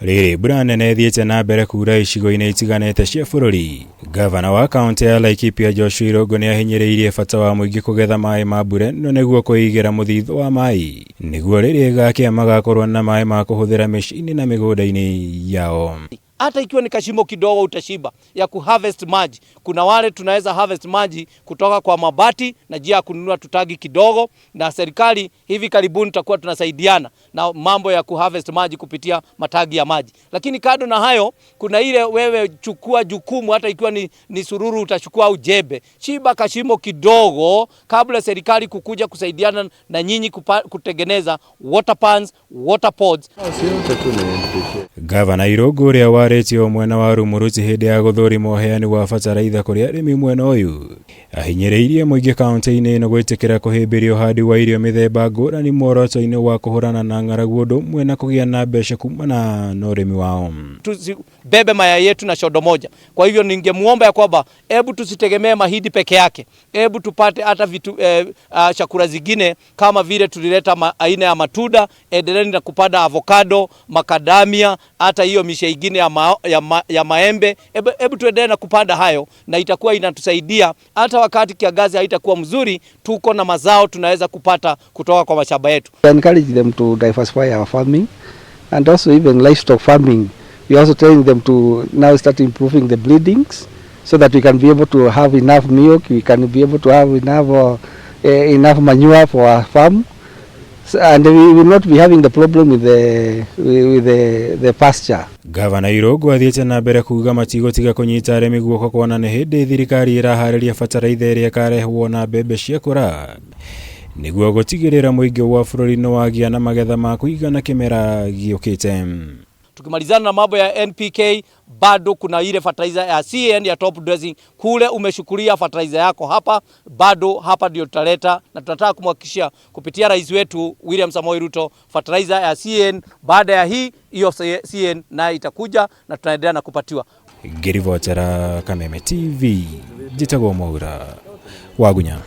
Rĩrĩ mbura nene ĩthiĩte na mbere kura icigo-inĩ itiganĩte cia bũrũri, Gavana wa kaũntĩ ya Laikipia Joshua Irũngũ nĩ ahinyĩrĩirie bata wa mũingĩ kũgetha maĩ ma mbura ĩno nĩguo kwĩigĩra mũthithũ wa maĩ nĩguo rĩrĩa ĩgakĩa magakorwo na maĩ ma kũhũthĩra mĩciĩ-inĩ na mĩgũnda-inĩ yao. Hata ikiwa ni kashimo kidogo utashimba ya kuharvest maji. Kuna wale tunaweza harvest maji kutoka kwa mabati na njia ya kununua tutagi kidogo, na serikali hivi karibuni tutakuwa tunasaidiana na mambo ya kuharvest maji kupitia matagi ya maji. Lakini kando na hayo, kuna ile wewe chukua jukumu, hata ikiwa ni sururu utachukua au jembe, chimba kashimo kidogo kabla serikali kukuja kusaidiana na nyinyi kutengeneza water pans, water pods. Gavana Irũngũ ũrĩa warĩtie mwena wa Rumuruti hĩndĩ ya gũthũrima ũheani wa bataraitha kũrĩ arĩmi mwena ũyũ ahinyĩrĩirie mũingĩ kaũntĩ-inĩ ĩno gwĩtĩkĩra kũhĩmbĩria ũhandi wa irio mĩthemba ngũrani muoroto-inĩ wa kũhũrana na ng'aragu ũndũ ũmwe na kũgĩa na mbeca kumana na ũrĩmi wao. Tusibebe mayai yetu na shodo moja. Kwa hivyo ningemuomba ya kwamba hebu tusitegemee mahindi peke yake, hebu tupate hata vitu chakula zingine kama vile tulileta aina ya matunda. Endeleeni na kupanda avocado, makadamia, hata hiyo mishe ingine ya maembe. Hebu tuendelee na kupanda hayo, na itakuwa inatusaidia hata wakati kiangazi haitakuwa mzuri, tuko na mazao tunaweza kupata kutoka kwa mashamba yetu. We encourage them to diversify our farming and also even livestock farming. We also telling them to now start improving the breedings so that we can be able to have enough milk, we can be able to have enough manure for our farm. So, and we will not be having the problem with the pasture. Gavana Irũngũ athiĩte na mbere kuga matigũtiga kũnyita arĩmi guoko kuona nĩ hĩndĩ thirikari ĩraharĩria bataraitha ĩrĩa ĩkarehwo na mbembe ciakũra nĩguo gũtigĩrĩra mũingĩ wa bũrũri nĩ wagĩa na magetha ma kũigana kĩmera gĩũkĩte. Tukimalizana na mambo ya NPK, bado kuna ile fertilizer ya CAN ya top dressing. Kule umeshukulia fertilizer yako hapa, bado hapa ndio tutaleta, na tunataka kumhakikishia kupitia rais wetu William Samoei Ruto fertilizer ya CAN. Baada ya hii hiyo CAN nayo itakuja na tunaendelea na kupatiwa. Ngĩribotera Kameme TV, njĩtagwo Mwaura Wagunya.